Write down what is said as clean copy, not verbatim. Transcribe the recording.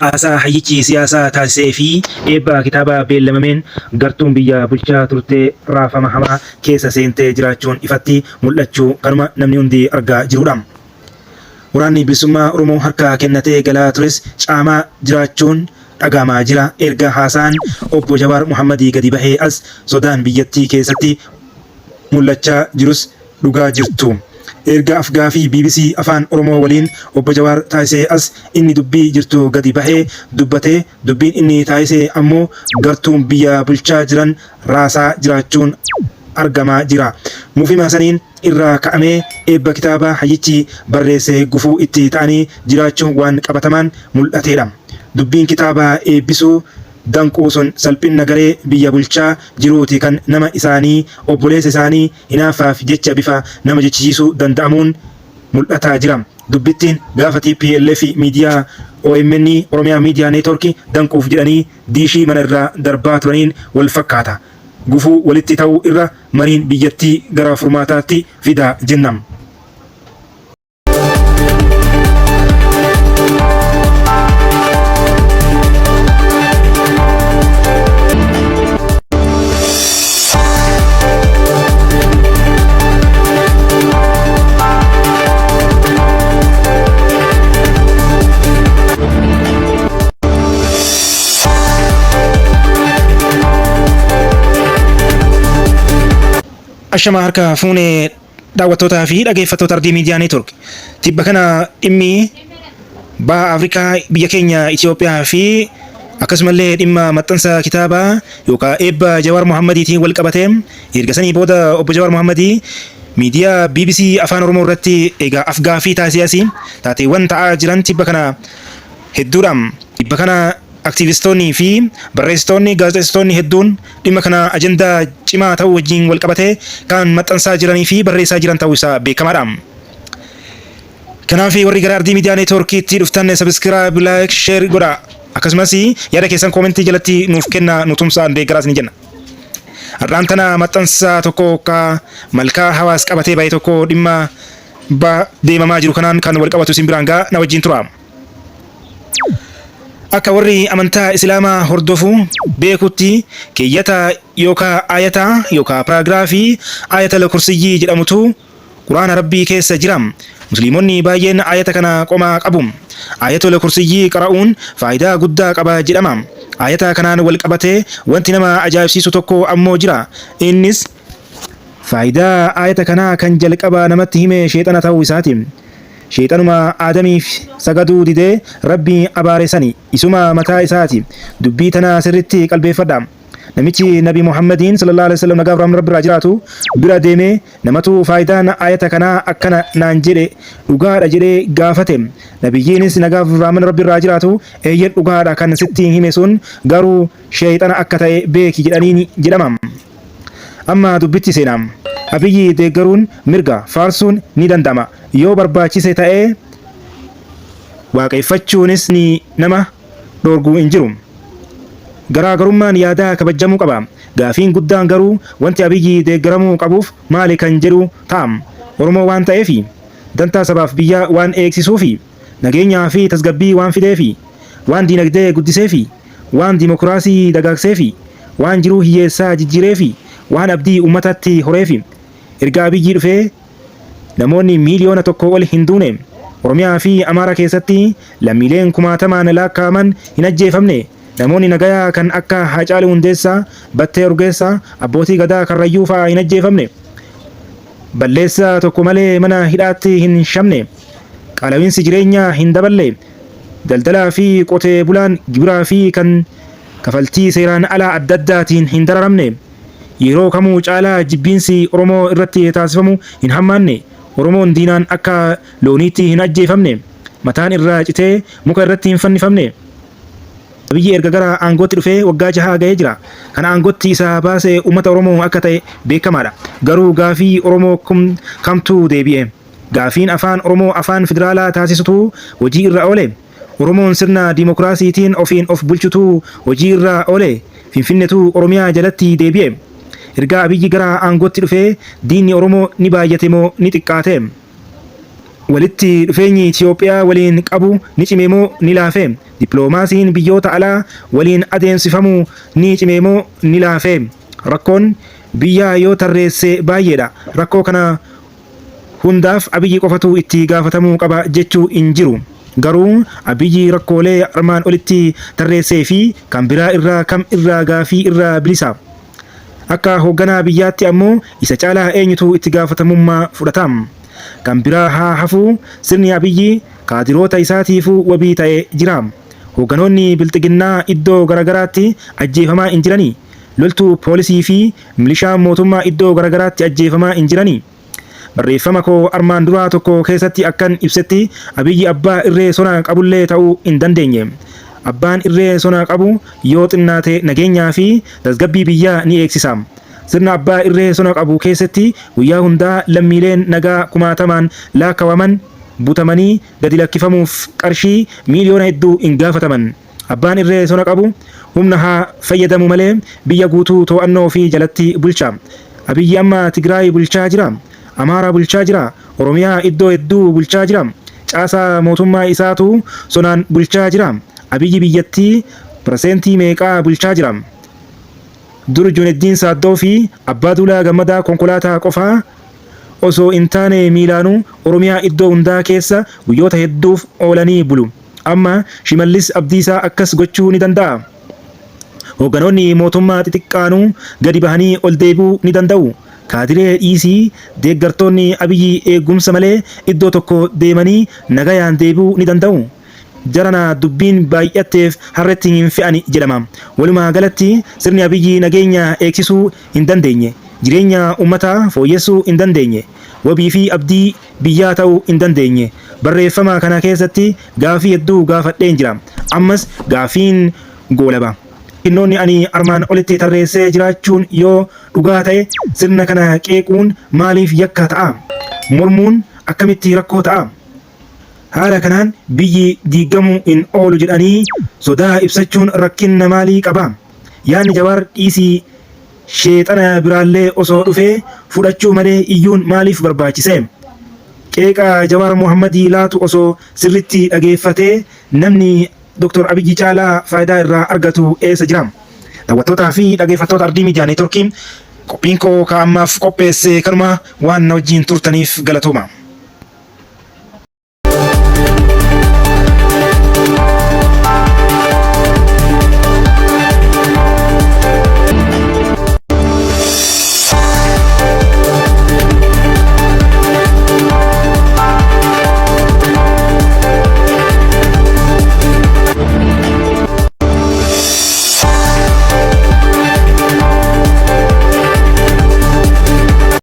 Haasaa hayyichi siyaasaa taasisee fi eebba kitaabaa beellamameen gartuun biyya bulchaa turte raafama hamaa keessa seentee jiraachuun ifatti mul'achuu kanuma namni hundi argaa jiruudha. Waraanni Bilisummaa Oromoo harka kennatee galaa tures caamaa jiraachuun dhaga'amaa jira. Erga haasaan Obbo Jawaar Mohammadii gadi bahee as sodaan biyyattii keessatti mul'achaa jirus dhugaa jirtu. Erga af-gaafii bbc Afaan Oromoo waliin Obbo Jawaar taasisee as inni dubbii jirtu gadi bahee dubbate. Dubbiin inni taasise ammoo gartuun biyya bulchaa jiran raasaa jiraachuun argamaa jira. Mufima saniin irraa ka'amee eebba kitaabaa hayyichi barreesse gufuu itti ta'anii jiraachuun waan qabatamaan mul'ateedha. Dubbiin kitaaba eebbisuu danquu sun salphinna garee biyya bulchaa jiruuti kan nama isaanii, obboleessa isaanii hinaaffaaf jecha bifa nama jechisiisuu danda'amuun mul'ataa jira. Dubbittiin gaafa tplf miidiyaa omn, Oromia Media Network, danquuf jedhanii diishii mana irraa darbaa turaniin wal fakkaata. Gufuu walitti ta'uu irra mariin biyyattii gara furmaataatti fida jenna. Ashamaa harka fuune daawwattootaa fi dhageeffattoota Ardii Miidiyaa Neetwork. Tibba kana dhimmi baha Afrikaa biyya keenya Itoophiyaa fi akkasumallee dhimma maxxansa kitaabaa yookaan eebba Jawaar Mohammadiitiin wal qabatee erga sanii booda obbo Jawaar Mohammadii miidiyaa BBC Afaan Oromoo irratti egaa afgaaffii taasisee asii taateewwan ta'aa jiran tibba kana hedduudha. Tibba kana Aktiivistoonnii fi barreessitoonni, gaazexeessitoonni hedduun dhimma kana ajandaa cimaa ta'uu wajjin wal qabatee kan maxxansaa jiranii fi barreessaa jiran ta'uu isaa beekamaadha. Kanaaf warri gara Ardii Miidiyaa Neetwoorkiitti dhuftan sabiskiraayib, laayik, sheer godha. Akkasumas yaada keessan koomentii jalatti nuuf kenna nu tumsaa nu deeggaraa isin jenna. Har'aan tana maxxansa tokko ka malkaa hawaas qabatee bahe tokko dhimma ba deemamaa jiru kanaan kan wal qabatu isin biraan ga'a na wajjin tura. Akka warri amantaa Islaamaa hordofu beekutti keeyyata yookaa aayata yookaa paraagiraafii Aayatal Kursiyyii jedhamutu Qur'aana Rabbii keessa jira. Musliimonni baay'een aayata kana qomaa qabu. Aayatul Kursiyyii qara'uun faayidaa guddaa qaba jedhama. Aayata kanaan wal qabatee wanti nama ajaa'ibsiisu tokko ammoo jira. Innis faayidaa aayata kanaa kan jalqaba namatti hime sheexana ta'uu isaati. Sheexanuma Aadamiif sagaduu didee Rabbi abaare sani isuma mataa isaati. Dubbii tana sirritti qalbeeffadha. Namichi Nabi Muhammadiin sallallahu alaihi wasallam nagaaf rahmanni Rabbi irraa jiraatu bira deemee namatu faayidaan aayata kanaa akkana naan jedhe dhugaadha jedhee gaafate. Nabiyyiinis nagaaf rahmanni Rabbi irraa jiraatu eeyyen dhugaadha kan sitti hime sun garuu sheexana akka ta'e beeki jedhaniin jedhama. Amma dubbitti seena. Abiyyi deeggaruun mirga, faarsuun ni danda'ama. Yoo barbaachise ta'ee waaqeffachuunis ni nama dhoorgu hin jiru. Garaa garummaan yaadaa kabajjamuu qaba. Gaafiin guddaan garuu wanti Abiyyi deeggaramuu qabuuf maali kan jedhu ta'a. Oromoo waan ta'eefi? Dantaa sabaaf biyyaa waan eegsisuufi? Nageenyaa fi tasgabbii waan fideefi? Waan diinagdee guddiseefi? Waan dimokiraasii dagaagseefi? Waan jiruu hiyyeessaa jijjiireefi? Waan abdii ummatatti horeefi? Erga Abiyyi dhufee namoonni miiliyoona tokkoo ol hin duune. Oromiyaa fi Amaara keessatti lammiileen kumaatamaan laakkaa'aman hin ajjeefamne. Namoonni nagayaa kan akka Haacaaluu Hundeessaa, Battee Urgeessaa, Abbootii Gadaa Karrayyuu fa'a hin ajjeefamne. Balleessaa tokko malee mana hidhaatti hin shamne. Qaalawinsi jireenyaa hin daballe. Daldalaa fi qotee bulaan gibiraa fi kan kafaltii seeraan alaa adda addaatiin hin dararamne. Yeroo kamuu caalaa jibbiinsi Oromoo irratti taasifamu hin hammaanne. Oromoon diinaan akka looniitti hin ajjeefamne. Mataan irraa citee muka irratti hin fannifamne. Abiyyi erga gara aangootti dhufee waggaa jahaa gahee jira. Kan aangootti isa baase uummata Oromoo akka ta'e beekamaadha. Garuu gaafii Oromoo kamtu deebi'e? Gaafiin Afaan Oromoo afaan federaalaa taasisutu hojii irra oole? Oromoon sirna dimokiraasiitiin ofiin of bulchutu hojii irra oole? Finfinnetu Oromiyaa jalatti deebi'e? Erga Abiyyi gara aangootti dhufee diinni Oromoo ni baayyate moo ni xiqqaate? Walitti dhufeenyi Itiyoophiyaa waliin qabu ni cime moo ni laafe? Dippiloomaasiin biyyoota alaa waliin adeemsifamu ni cime moo ni laafe? Rakkoon biyyaa yoo tarreesse baay'eedha. Rakkoo kana hundaaf Abiyyi qofatu itti gaafatamuu qaba jechuu hin jiru. Garuu Abiyyi rakkoolee armaan olitti tarreessee fi kan biraa irraa kam irraa gaafii irraa bilisa? Akka hoogganaa biyyaatti ammoo isa caalaa eenyutu itti gaafatamummaa fudhata? Kan biraa haa hafuu sirni Abiyyi kaadiroota isaatiifuu wabii ta'e jira. Hoogganoonni Bilxiginnaa iddoo garagaraatti ajjeefamaa hin jiranii? Loltuu poolisii fi milishaan mootummaa iddoo garagaraatti ajjeefamaa hin jiranii? Barreeffama koo armaan duraa tokko keessatti akkan ibsetti Abiyyi abbaa irree sona qabullee ta'uu hin dandeenye. Abbaan irree sona qabu yoo xinnaate nageenyaa fi tasgabbii biyyaa ni eegsisa. Sirna abbaa irree sona qabu keessatti guyyaa hundaa lammiileen nagaa kumaatamaan laakkawaman butamanii gadi lakkifamuuf qarshii miiliyoona hedduu hin gaafataman. Abbaan irree sona qabu humna haa fayyadamu malee biyya guutuu too'annoo ofii jalatti bulcha. Abiyyi amma Tigraay bulchaa jira. Amaara bulchaa jira. Oromiyaa iddoo hedduu bulchaa jira. Caasaa mootummaa isaatu sonaan bulchaa jira. Abiyyi biyyattii paraseentii meeqaa bulchaa jira? Dur Juneddiin Saaddoo fi Abbaa Duulaa Gammadaa konkolaataa qofaa osoo hin taane miilaanuu Oromiyaa iddoo hundaa keessa guyyoota hedduuf oolanii bulu. Amma Shimallis Abdiisaa akkas gochuu ni danda'aa? Hoogganoonni mootummaa xixiqqaanuu gadi bahanii ol deebi'uu ni danda'uu? Kaadiree dhiisii deeggartoonni Abiyyi eegumsa malee iddoo tokko deemanii nagayaan deebi'uu ni danda'uu? Jarana dubbiin baay'atteef harretti hin fe'ani jedhama. Walumaa galatti sirni Abiyyi nageenya eegsisuu hin dandeenye. Jireenya ummataa fooyyessuu hin dandeenye. Wabii fi abdii biyyaa ta'uu hin dandeenye. Barreeffama kana keessatti gaaffii hedduu gaafadheen jira. Ammas gaaffiin goolaba. Dhimmoonni ani armaan olitti tarreessee jiraachuun yoo dhugaa ta'e sirna kana qeequun maaliif yakka ta'a? Mormuun akkamitti rakkoo ta'a? Haala kanaan biyyi diiggamuu hin oolu jedhanii sodaa ibsachuun rakkinna maalii qaba? Yaadni Jawaar dhiisii Sheexana biraallee osoo dhufee fudhachuu malee iyyuun maaliif barbaachise? Qeeqa Jawaar Mohammadii laatu osoo sirritti dhageeffatee namni Dr. Abiyyi caalaa faayidaa irraa argatu eessa jira? Daawwattootaa fi dhageeffattoota Ardii Miidiyaa Neetworkii qophiin koo ka ammaaf qopheesse kanuma waan na wajjin turtaniif galatooma.